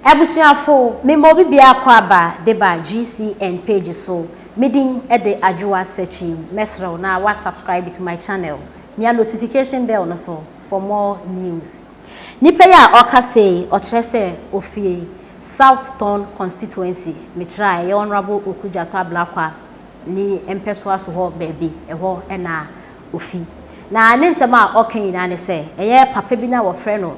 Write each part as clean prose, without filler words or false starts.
Abusuafo, mema obi biara kɔ aba de ba GCN page so. Me din de Adwoa Sekyim. Mɛsrɛ wo na wa subscribe to my channel. Mia notification bell no so for more news. Nipa yi a ɔka sei, ɔkyerɛ sɛ ofie South Tonn constituency, mekyerɛ a ɛyɛ Honourable Okudjato Ablakwa ne mpɛsoa so hɔ baabi, ɛhɔ na ofi. Na ne nsɛm a ɔka nyinaa ne sɛ, ɛyɛ papa bi no a wɔfrɛ no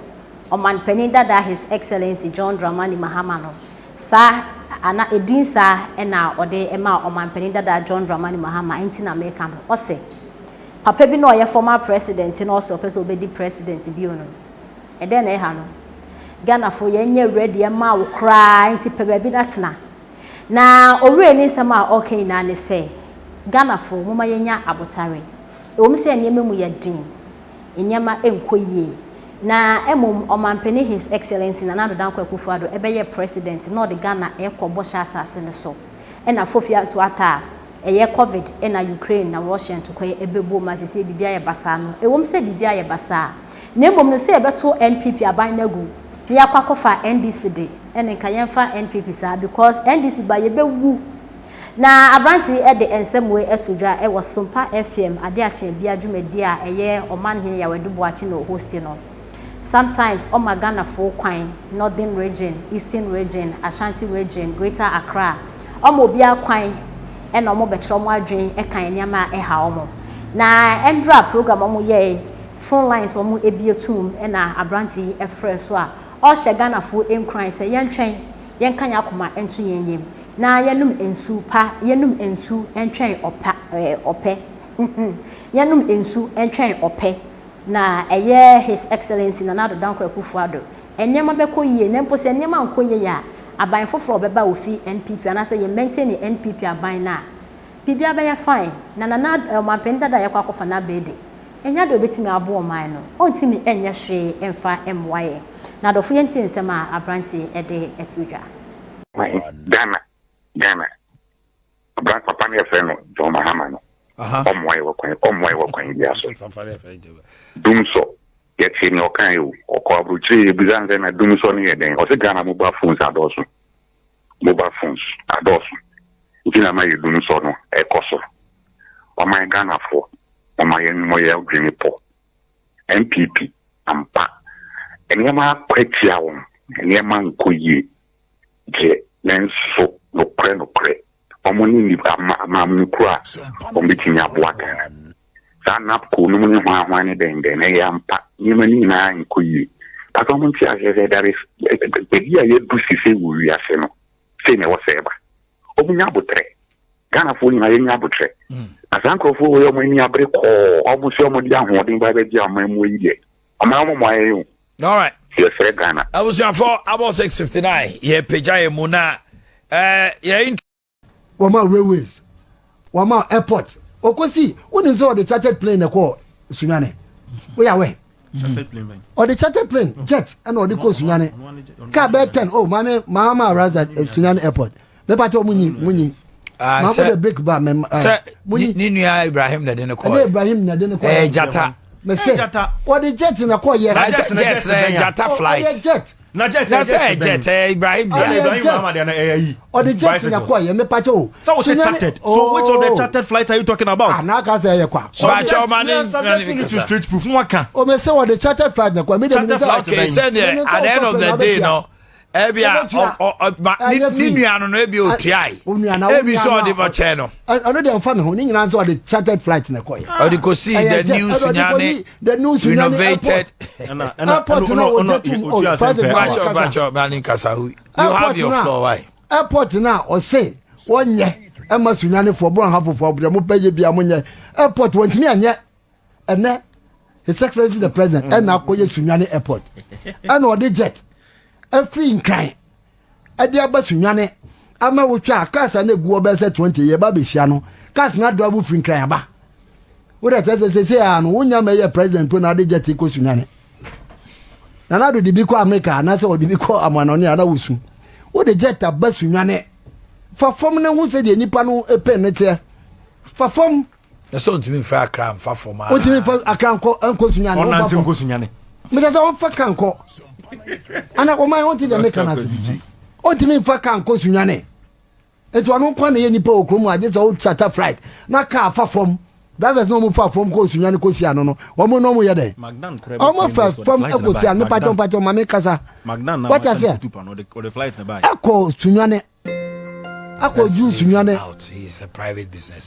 Ɔmanpanin dada His Excellency John Dramani Mahama no, saa ana edin saa na ɔde maa Ɔmanpanin dada John Dramani Mahama nti na meka no. Ɔse, papa bi no a ɔyɛ former president na ɔse ɔpɛ sɛ ɔbɛdi president bio no, ɛdɛn na ɛha no? Ghanafoɔ yɛnyɛ ready mmaa wo koraa nti pɛ baabi na tena. Na owura ne nsɛm a ɔreka nyinaa ne sɛ, Ghanafoɔ momma yɛnya abotare. Ɛwom sɛ nneɛma mu yɛ den, nneɛma nkɔ yie. Na mmom Ɔmanpanin His Excellency Nana Addo Dankwa Akufo-Addo bɛyɛɛ President na ɔde Ghana rekɔ bɔhyɛ asase no so. Ɛna Fofi Anto Atta a ɛyɛ Covid na Ukraine na Russia ntokwa yi ɛbɛbom ma seesei biribi ayɛ basaa no. Ɛwom sɛ biribi ayɛ basaa, na mmom no sɛ yɛbɛto NPP aban no agu na yɛakɔ akɔfa NDC de, ɛne nka yɛmfa NPP saa because NDC ba yɛbɛwu. Na aberante yi de nsɛm wei to dwa wɔ Sompa FM Ade Akye Abia dwumadie a ɛyɛ Ɔmanhene Yaw Adu Boakye na ɔhosti no. Sometimes ɔma Ghanafoɔ kwan, Northern Region, Eastern Region, Ashanti Region, Greater Accra, ɔma obiara kwan na wɔn bɛkyerɛ wɔn adwene ka nneɛma a ɛha wɔn. Na ɛndra program a wɔyɛe, phone lines wɔn abue toom na aberante yi frɛɛ so a ɔrehyɛ Ghanafoɔ nkuran sɛ yɛntwɛn, yɛnka yɛn akoma nto yɛn yam. Na yɛnom nsu pa, yɛnom nsu ntwɛn ɔpa, ɛɛ ɔpɛ. Yɛnom nsu ntwɛn ɔpɛ. Na ɛyɛ His Excellency Nana Addo Dankwa Akufo-Addo. Nneɛma bɛkɔ yie, na mpo sɛ nneɛma ankɔ yie a, aban foforɔ a ɔbɛba a ofi NPP anaasɛ yɛ maintain NPP aban no a, biribiara bɛyɛ fine. Na Nana Addo, ɔmanpanin dada a yɛakɔ akɔfa no aba yi de, ɛnyɛ adeɛ a ɔbɛtumi aboa ɔman no. Ɔntumi nyɛ hwee mfa mmoa yɛn. Na adɔfo yɛntie nsɛm a aberanteɛ yi de to dwa. Ghana Ghana abran papa no yɛfrɛ no John Mahama no ɔmmoa yɛ wɔ kwan ɔmmoa yɛ wɔ kwan bia so dum sɔ yɛte nea ɔka yɛ o ɔkɔ aburokyire yɛbisa no sɛ na dum sɔ no yɛ dɛn ɔsɛ Ghana mobile phones adɔɔso mobile phones adɔɔso nti na ma yɛ dum sɔ no ɛkɔ so ɔman Ghanafoɔ ɔma yɛn mmɔ yɛ adwene pɔ NPP ampa nneɛma akɔ atia wɔn nneɛma nkɔ yie deɛ, nanso nokorɛ nokorɛ, wɔn ne nnipa ama amammukuo a wɔbɛtumi aboa Ghana. Saa NABCO nom ne hwan hwan ne dɛn dɛn, ɛyɛ ampa, nneɛma no nyinaa nkɔ yie. But wɔn nte aseɛ sɛ there is baabi a yɛadu sesei wɔ wiase no, sei na ɛwɔ sɛ ɛba. Wɔn nya abotrɛ. Ghanafoɔ nyinaa yɛnya abotrɛ. Na saa nkurɔfoɔ wei wɔn ani abere kɔɔ, wɔn sɛ wɔn de ahoɔden ba bɛgye aman mu yi deɛ, ɔman wɔn mmoa yɛn o. Alright. Yɛsrɛ Ghana. Abusuafo abɔ 6:59 yɛpagya yɛn mu na eh, yɛ Wɔma railways, wɔma airport. Okosi, wonim sɛ ɔde chartered plane na ɛkɔɔ Sunyani. Woyɛ awɛ? Ɔde chartered plane, jet, ɛna ɔde kɔɔ Sunyani. Car bɛyɛ 10, oh, maame, maama arrives at eh, Sunyani airport. Mepa kyɛ, munyi, munyi. Ah, Maama de break ba, mɛ, eh, sɛ munyi. ne nua Ibrahim na de ne kɔɔ. Ɛne Ibrahim na de ne kɔɔ. Eh, jata. Mese, wɔde jet na kɔɔ yɛ. Na sɛ jet na yɛ jata flight. Ɔyɛ jet. Na jet na sɛ yɛ jet ɛyɛ Ibrahim dea. Ɔyɛ Ibrahim Mahama dea na ɛyɛ yi. Ɔde jet na kɔɔ yɛ mepa kyɛ o. Sɛ wɔ sɛ chartered. So which of the chartered flight are you talking about? Ah na aka sɛ ɛyɛ kwa. Baakyɛ ɔma ne subjecting it to straight proof no waka. O mɛ sɛ wɔde chartered flight na kɔɔ. Chartered flight Okay sɛ deɛ at the end of the day no ebi a ne nua no no ebi otua yi ebi sɛ ɔde bɔkyɛ no. Ɔno deɛ nfa mi ho ne nyinaa nso ɔde chartered flight na ɛkɔ yɛ. Ɔde kɔ si the new Sunyani the new Sunyani renovated. Airport na ɔgye tum o president Bacho bacho mani kasa you have your floor why. Airport na ɔse wɔnyɛ ɛma Sunyani foɔ bɔn ha fofoɔ deɛ mo pɛ yɛ bia mo nyɛ airport wɔntumi anyɛ. Ɛnɛ his excellency the president ɛna akɔyɛ Sunyani airport ɛna ɔde jet ɛfiri Nkran ɛde aba Sunyani ama wotwa a cars a na egu hɔ bɛyɛ sɛ 20 yɛ ba bɛhyia no cars na adrive firi Nkran aba wode kyerɛ sɛ sese a no wonya ma ɛyɛ president po na ade jet kɔ Sunyani. Nana Addo de bi kɔ America anaasɛ ɔde bi kɔ amanɔne a na wosu wode jet aba Sunyani fa fam no ho sɛdeɛ nipa no pɛ ne teɛ fa fam. Na sɛ ɔntumi mfiri Accra mfa fam a. Ɔntumi mfa Accra nkɔ nkɔ Sunyani. Ɔnante nkɔ Sunyani. Meka sɛ ɔmfa ka nkɔ. Ana ɔman ɔnte deɛ meka no ase. Ɔntumi nfa kaa nkɔ Sunyane. Nti ɔno nko na yɛ nipa wɔ kurom a gye sɛ wo charter flight na kaa fa fam. Drivers na wɔn fa fam kɔ Sunyane kɔ hyia no no wɔn na wɔn yɛ dɛ. Wɔn fa fam kɔ hyia no mepakyɛw mpakyɛw maame kasa. Wate aseɛ? Ɛkɔ Sunyane. Akɔ duru Sunyane.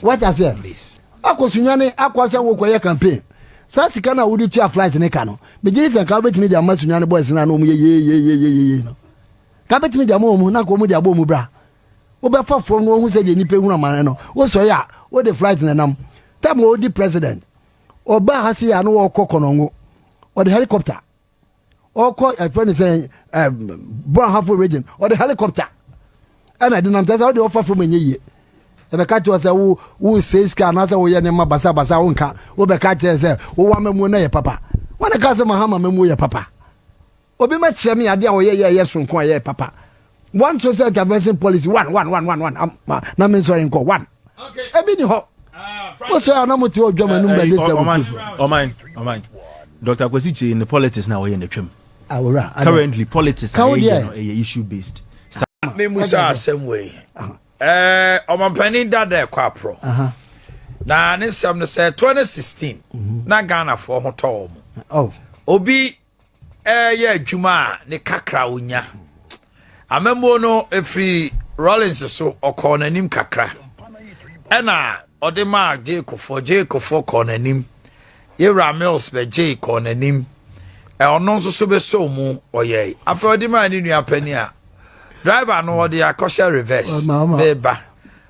Wate aseɛ? Akɔ Sunyane akɔ sɛ wokɔ yɛ campaign. Saa sika no a wode tua flight ne ka no, megye di sɛ nka wobɛtumi de ama Sunyane boys no a na wɔn yɛ yeyeyeyeye no. Nka bɛtumi de ama wɔn na nka wɔn de abɔ wɔn bra. Wobɛfa fam no wɔhu sɛ deɛ nnipa ehunu amane no. Wosɔre a wode flight na nam. Tam a ɔdi president, ɔbaa ha se a na wɔkɔ Kɔnɔngo, ɔde helicopter. Ɔkɔ ɛfɛ ne sɛ ɛɛ Brong region, ɔde helicopter. Ɛna ɛde nam kyerɛ sɛ wode ɔfa fam ɛnyɛ yie. Ɛbɛka kyerɛ sɛ wo wo sɛ sika anaasɛ woyɛ nneɛma basabasa wo nka wobɛka kyerɛ sɛ wowɔ amamuo no yɛ papa. Wɔne ka sɛ Mahama amamuo yɛ papa. Obi ma kyerɛ me adeɛ a ɔyɛ yɛ ɛyɛ soronko a ɛyɛ papa. One social intervention policy one one one one one ama na me nsɔre nkɔ one. Ebi ni hɔ. Wosɔre a na mo te hɔ dwam anum bɛde sɛ Ɔman ɔman ɔman Dr. Kwesi Kyei ne politics na ɔyɛ n'atwam. Awura. Currently politics a ɛyɛ no ɛyɛ issue based. Me musa asɛm wei. Ɛɛ ɔmampanin dada ɛkɔ aporɔ. Na ne nsɛm no sɛ 2016 na Ghanafoɔ ho tɔ wɔn. Oh. Obi ɛyɛ adwuma a ne kakra onya. Amammuo no efiri Rawlings so ɔkɔɔ n'anim kakra. Ɛna ɔde maa J. Kufuor, J. Kufuor kɔɔ n'anim. Yewura Mills bɛgyee kɔɔ n'anim. Ɔno nso so bɛsɔɔ mu ɔyɛe. Afei ɔde maa ne nua panin a driver no ɔde akɔhyɛ reverse beba.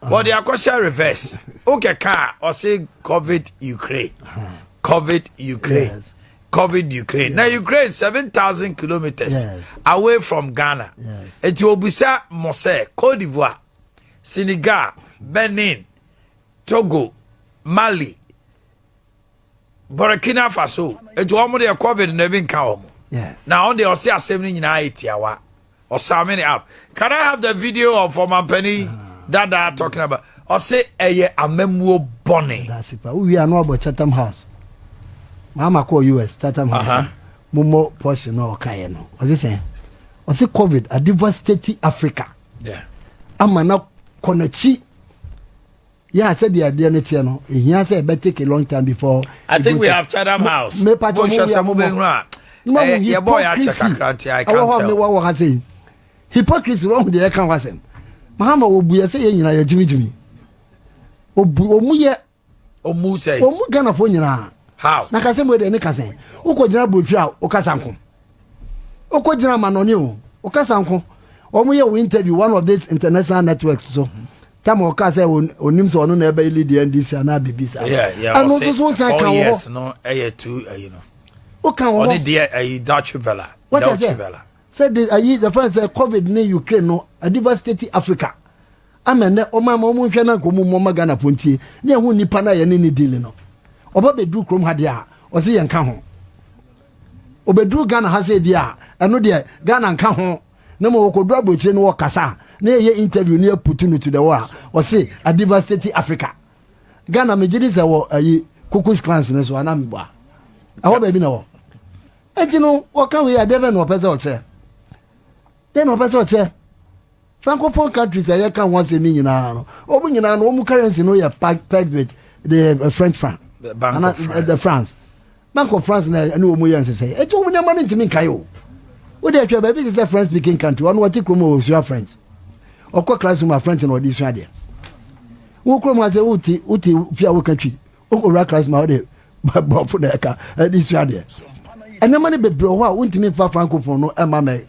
Ɔde akɔhyɛ reverse. Wokɛka a ɔse COVID Ukraine. COVID Ukraine. Yes. COVID Ukraine. Na Ukraine 7,000 kilometers away from Ghana. Eti obisa mo sɛ Cote d'Ivoire, Senegal, Benin, Togo, Mali, Burkina Faso. Eti wɔn deɛ COVID na ebi nka wɔn. Na wɔn deɛ ɔsi asɛm no nyinaa yɛ tiawa. Ɔsame ne up. Can I have the video of Ɔmampanin Dada talking about? Ɔse ɛyɛ amamuo bɔne. That's it. Wowie ano abɔ Chatham House. Mahama kɔɔ US Chatham House. Mommɔ portion no a ɔkaeɛ no. Ɔse sɛn? Ɔse COVID a devastate Africa. Ama na kɔ n'akyi. Yeah, sɛdeɛ adeɛ no teɛ no, ehia sɛ ɛbɛ take a long time before. I think we have Chatham House. Mo hwɛ sɛ mo bɛ hunu a. Yɛ bɔ yɛ akyɛ kakra nti I can't tell. Ɛwɔ hɔ ha sɛ hypocrisy wɔn deɛ yɛka ho asɛm. Mahama wɔ bu yɛ sɛ yɛn nyinaa yɛ gyimigyimi. Obu ɔmu yɛ. Ɔmu sɛ. Ɔmu Ghanafoɔ nyinaa. How? Na kasɛm wei deɛ ne kasɛn. Wokɔ gyina aburokyire a wokasa nko. Wokɔ gyina amanɔne o wokasa nko. Wɔn yɛ wo interview one of these international networks so. Tam ɔka sɛ onim sɛ ɔno na ɛbɛyɛ lead NDC anaa biribi saa. Ɛno nso so san ka wɔ hɔ. No ɛyɛ tu ɛyi no. Woka wɔ hɔ. Ɔne deɛ ɛyi Deutsche Welle. Deutsche Welle. Sɛ de ayi the fact sɛ COVID ne Ukraine no devastate Africa. Ama nnɛ ɔman ma ɔmo nhwɛ na nka ɔmo mmɔ ma Ghanafoɔ ntie ne ɛho nipa no a yɛne ne deal no. Ɔba bɛduru kurom ha deɛ a ɔse yɛn ka ho. Ɔbɛduru Ghana ha sɛ deɛ a ɛno deɛ Ghana nka ho. Na ma wɔkɔduru aburokyire no wɔkasa a na yɛyɛ interview ne yɛputu no to the wall a ɔse a devastate Africa. Ghana megye di sɛ wɔ ayi Ku Klux Klans no so anaa meboa. Ɛhɔ baabi na wɔ. Enti no wɔka wei a deɛ bɛn na ɔpɛ sɛ ɔkyerɛ? Deɛ na ɔpɛ sɛ ɔkyerɛ? Francophone countries a yɛka ho asɛm yi nyinaa no, wɔn nyinaa no wɔn currency no yɛ pegged with the French franc. The Bank of France. The France. Bank of France na ɛne wɔn yɛ nhyehyɛe. Eti wɔn nneɛma no ntumi nkae o. Wode atwa baabi te sɛ French speaking country, wɔn wɔte kurom a wɔsua French. Ɔkɔ classroom a French na wɔde sua adeɛ. Wo kurom ase wote wote fie a woka twi, wokɔwura classroom a wode borɔfo na ɛka ɛde sua adeɛ. Nneɛma no bebree wɔ hɔ a wontumi mfa francophone no ɛma mɛ.